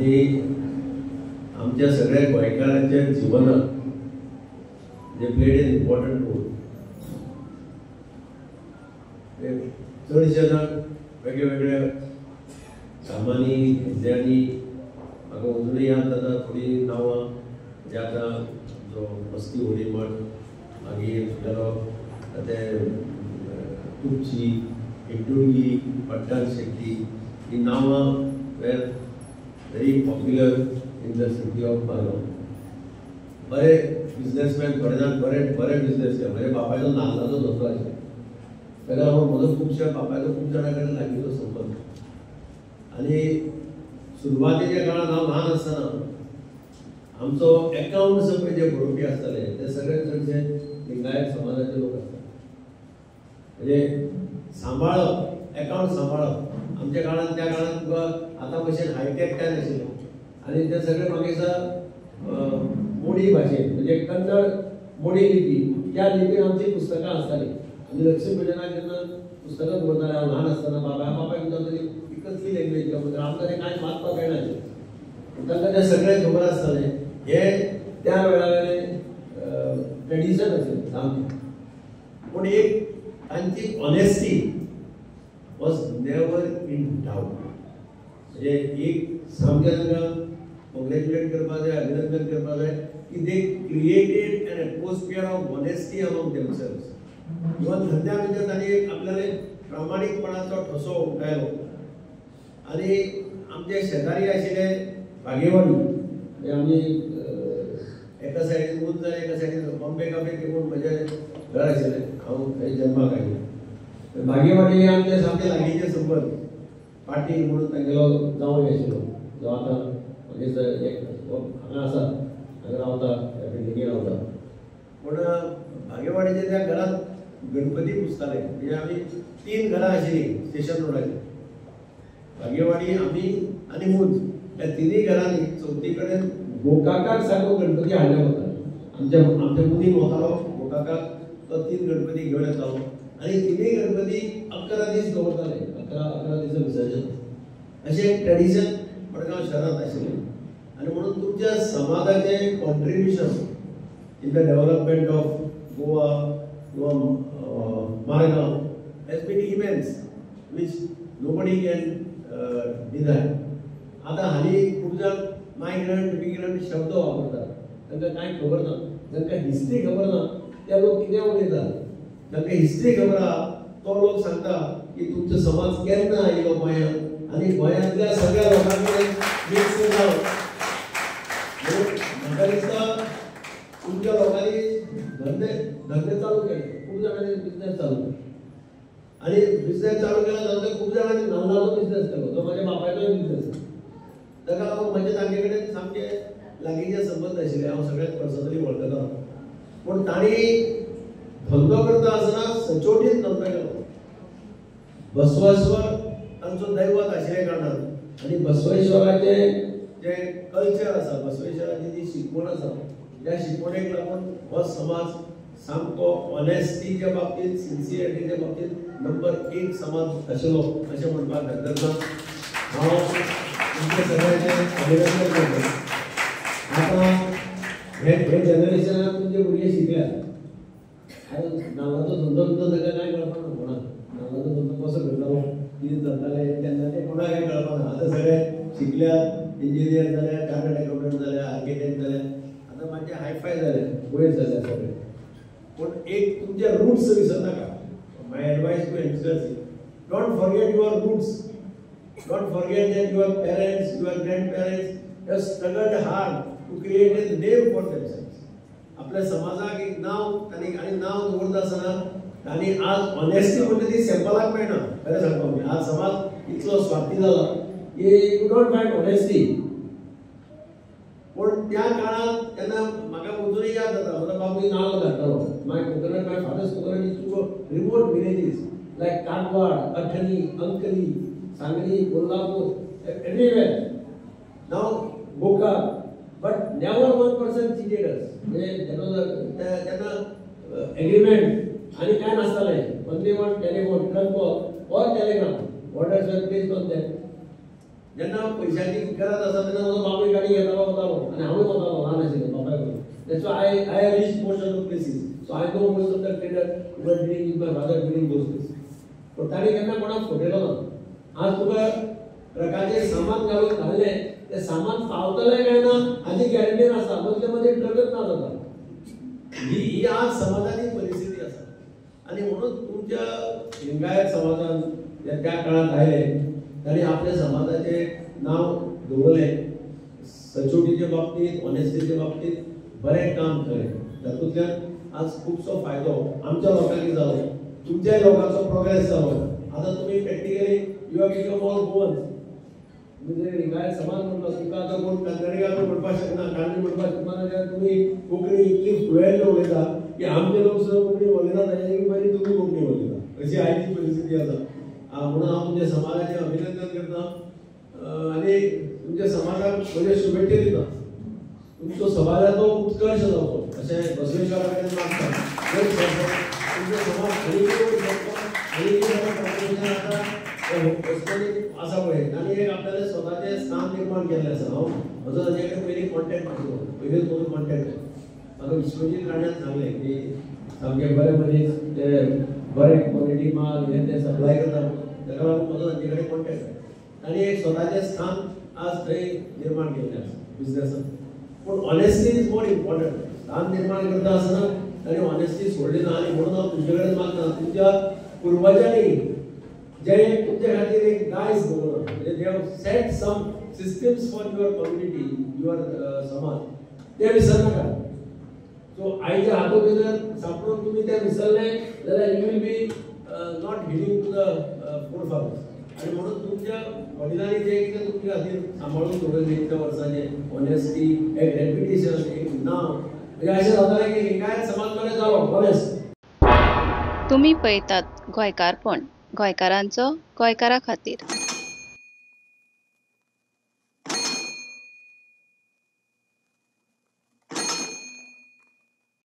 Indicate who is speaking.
Speaker 1: आनी आमच्या सगळ्या गोंयकारांच्या जिवनात they played an important role. चडशे जाण वेगळे वेगळ्या कामांनी धंद्यांनी म्हाका अजुनूय याद जाता थोडीं नांवां म्हणजे आतां जो मस्ती होडी म्हण मागीर तुगेलो ते तुपची इंटुणगी पट्टान शेट्टी ही नांवां were very popular in the city of Margao. बरे बिजनेसमॅन थोडे जाण बरे बरे बिजनेस म्हज्या बापायचो नाल्लाचो धंदो आशिल्लो ताका लागून म्हजो खुबश्या बापायचो खूब जाणां कडेन लागिल्लो संबंद. आनी सुरवातेच्या काळांत हांव ल्हान आसतना आमचो एकावंट सगळे जे बरोवपी आसताले ते सगळे चडशे लिंगायत समाजाचे लोक आसताले. म्हणजे सांबाळप एकावंट सांबाळप आमच्या काळांत त्या काळांत तुका आतां भशेन हायटेक काय नाशिल्लें आनी ते सगळे म्हाका दिसता मोडी भाशेन म्हणजे कन्नड मोडी लिपी त्या लिपीन आमचीं पुस्तकां आसतालीं. आमी लक्ष्मीपुजनाक जेन्ना पुस्तकां दवरताले हांव ल्हान आसतना बाबा बापायक विचारताली ही कसली लँग्वेज काय म्हणटा आमकां तें कांय वाचपाक कळनाशिल्लें पूण तांकां तें सगळें खबर आसतालें. हें त्या वेळावेलें ट्रेडिशन आशिल्लें सामकें. पूण एक तांची honesty was never in doubt. म्हणजे एक सामकें तांकां कॉंग्रेच्युलेट करपाक जाय अभिनंदन करपाक जाय की they created an atmosphere of honesty among themselves. Even धंद्या भितर तांणी आपल्याले प्रामाणीकपणाचो ठसो उमटायलो. आनी आमचे शेजारी आशिल्ले बागेवाडी म्हणजे आमी एका सायडीन उंच जालें एका सायडीन बॉम्बे काफे तेकून म्हजें घर आशिल्लें हांव थंय जल्माक आयिल्लें. बागेवाडी हे आमचे सामके लागींचे संबंद. पाटील म्हणून तांगेलो जावंय आशिल्लो जो आतां मागीर एक हांगा आसा हांगा रावता त्या बिल्डिंगेर रावता. पूण बागेवाडीच्या त्या घरांत गणपती पुजताले. म्हणजे आमी 3 घरां आशिल्लीं स्टेशन रोडाचेर बागेवाडी आमी आनी मुंज ह्या तिनूय घरांनी चवथी कडेन गोकाकाक सारको गणपती हाडले वता. आमच्या आमच्या मुनीम वतालो गोकाकाक तो 3 गणपती घेवन येतालो आनी तिनूय गणपती 11 दीस दवरताले 11 दीस विसर्जन अशें एक ट्रेडिशन मडगांव शहरांत आशिल्लें. आनी म्हणून तुमच्या समाजाचें contribution in the development of Goa किंवा Margao has been immense which nobody can deny. आतां हालीं खूब जाण मायग्रंट मिग्रंट शब्द वापरतात तांकां कांय खबर ना तांकां हिस्ट्री खबर ना ते लोक कितें उलयतात. तांकां हिस्ट्री खबर आहा तो लोक सांगता की तुमचो समाज केन्ना आयलो गोंयांत आनी गोंयांतल्या सगळ्या लोकां कडेन मिक्स जावन म्हाका दिसता तुमच्या लोकांनी धंदे धंदे चालू केले खूब जाणांनी बिजनेस चालू केले आनी बिजनेस चालू केला नंतर खूब जाणांनी नाल्लाचो बिजनेस केलो जो म्हाज्या बापायचोय बिजनेस. ताका लागून म्हजे तांचे कडेन सामके लागींचे संबंद आशिल्ले हांव सगळ्यांक पर्सनली वळखता. पूण तांणी धंदो करता आसतना सचोटीन धंदो केलो. बसवेश्वर तांचो दैवत आशिल्ल्या कारणान आनी बसवेश्वराचें जें कल्चर आसा बसवेश्वराची जी शिकवण आसा त्या शिकवणेक लागून हो समाज सामको ऑनेस्टीच्या बाबतींत सिन्सियरिटीच्या बाबतींत नंबर 1 समाज आशिल्लो अशें म्हणपाक हरकत ना. हांव तुमच्या सगळ्यांचें अभिनंदन करता. आतां हे जनरेशनाक तुमचे भुरगे शिकल्यात. आतां नाल्लाचो धंदो बिंदो ताका कांय कळपाक ना कोणाक नाल्लाचो धंदो कसो करतालो कितें चलतालें तेन्ना तें कोणाक कांय कळपाक ना. आतां सगळे शिकल्यात इंजिनियर जाल्या चार्टर्ड अकाउंटंट जाल्या आर्किटेक्ट जाल्या आतां मातशे हायफाय जाले वयर जाल्या सगळे. पूण एक तुमचे roots विसरनाका. My advice to youngsters don't forget your roots. Don't forget that your parents your grandparents have struggled hard to create a name for themselves. आपल्या समाजाक एक नांव तांणी आनी नांव दवरता आसतना तांणी आज ऑनेस्टी म्हणटा ती सॅम्पलाक मेळना. खरें सांगपाक म्हणजे आज समाज इतलो स्वार्थी जाला की you don't find honesty. पूण त्या काळांत तेन्ना म्हाका अजुनूय याद जाता म्हजो बापूय नाल्ल धाडटालो. My coconut my father's coconut is to go remote villages like Kagwad Athani Ankali Sangli Kolhapur everywhere now Gokak. But never one person cheated us. म्हणजे तेन्ना एग्रीमेंट आनी कांय नासतालें. Only one telephone trunk call or telegram orders were placed on that. जेन्ना पयशांची गरज आसा तेन्ना म्हजो बापूय गाडी घेतालो वतालो आनी हांवूय वतालो ल्हान आशिल्लो बापाय कडेन. That's why I reach most of the places. So I know most of the trader who are dealing with my father during those days. पूण ताणें केन्ना कोणाक फटयलो ना. आज तुका ट्रकाचेर सामान घालून घाल्लें तें सामान पावतलें काय ना हाची गॅरंटी नासता, मदले मदीं ट्रकच ना जाता. ही आज समाजाची परिस्थिती आसा. आनी म्हणून तुमच्या लिंगायत समाजान त्या काळात आयले तांणी आपल्या समाजाचें नांव दवरलें. सचोटीच्या बाबतींत, ऑनेस्टीच्या बाबतींत बरें काम केलें. तातूंतल्यान आज खुबसो फायदो आमच्या लोकांनी जालो, तुमच्याय लोकांचो प्रोग्रेस जालो. आतां तुमी practically you are become all Goans. म्हणजे लिंगायत समाज म्हणलो तुमकां आतां कोण कन्नडिगा म्हणपाक शकना, काणवी म्हणपाक शकना. जाल्यार तुमी कोंकणी इतली फ्लुएंट उलयता की आमचे लोक सुद्दां कोंकणी उलयना ताच्या पयलीं तुमी कोंकणी उलयता, अशी आयची परिस्थिती आसा. म्हणून हांव तुमच्या समाजाचें अभिनंदन करता आनी तुमच्या समाजाक म्हजे शुभेच्छा दिता. तुमचो समाजाचो उत्कर्श जावचो अशें बसवेश्वरा कडेन मागता. तुमचो समाज आनी आनी आतां आसा पळय तांणी एक आपल्याले स्वताचें स्थान निर्माण केल्लें आसा. हांव म्हजो ताचे कडेन पयलीं कॉन्टेक्ट आशिल्लो, पयलींच म्हजो कॉन्टेक्ट. म्हाका विश्वजीत राण्यान सांगलें की सामकें बरें मनीस, ते बरें क्वॉलिटी माल हें तें सप्लाय करता, ताका लागून म्हजो तांचे कडेन कॉन्टेक्ट. तांणी एक स्वताचें स्थान आज थंय निर्माण केल्लें आसा बिजनेसान. पूण ऑनेस्टी is more important. स्थान निर्माण करता आसतना तांणी ऑनेस्टी सोडली ना. आनी म्हणून हांव तुमचे कडेन मागता, तुमच्या पुर्वजांनी जे तुमच्या खातीर एक दायज दवरलां, म्हणजे they have set some systems for your community, your समाज, ते विसरनाका. सो आयच्या हातूंत भितर सापडून तुमी ते विसरले जाल्यार you will be not heeding to the forefathers. आनी म्हणून तुमच्या वडिलांनी जे कितें तुमच्या खातीर सांबाळून दवरलें इतल्या वर्सांचें ऑनेस्टी, एक रेप्युटेशन, एक नांव, म्हणजे अशें जातालें की लिंगायत समाज मरे जालो ऑनेस्ट.
Speaker 2: तुमी पळयतात गोंयकारपण, गोंयकारांचो गोंयकारा खातीर.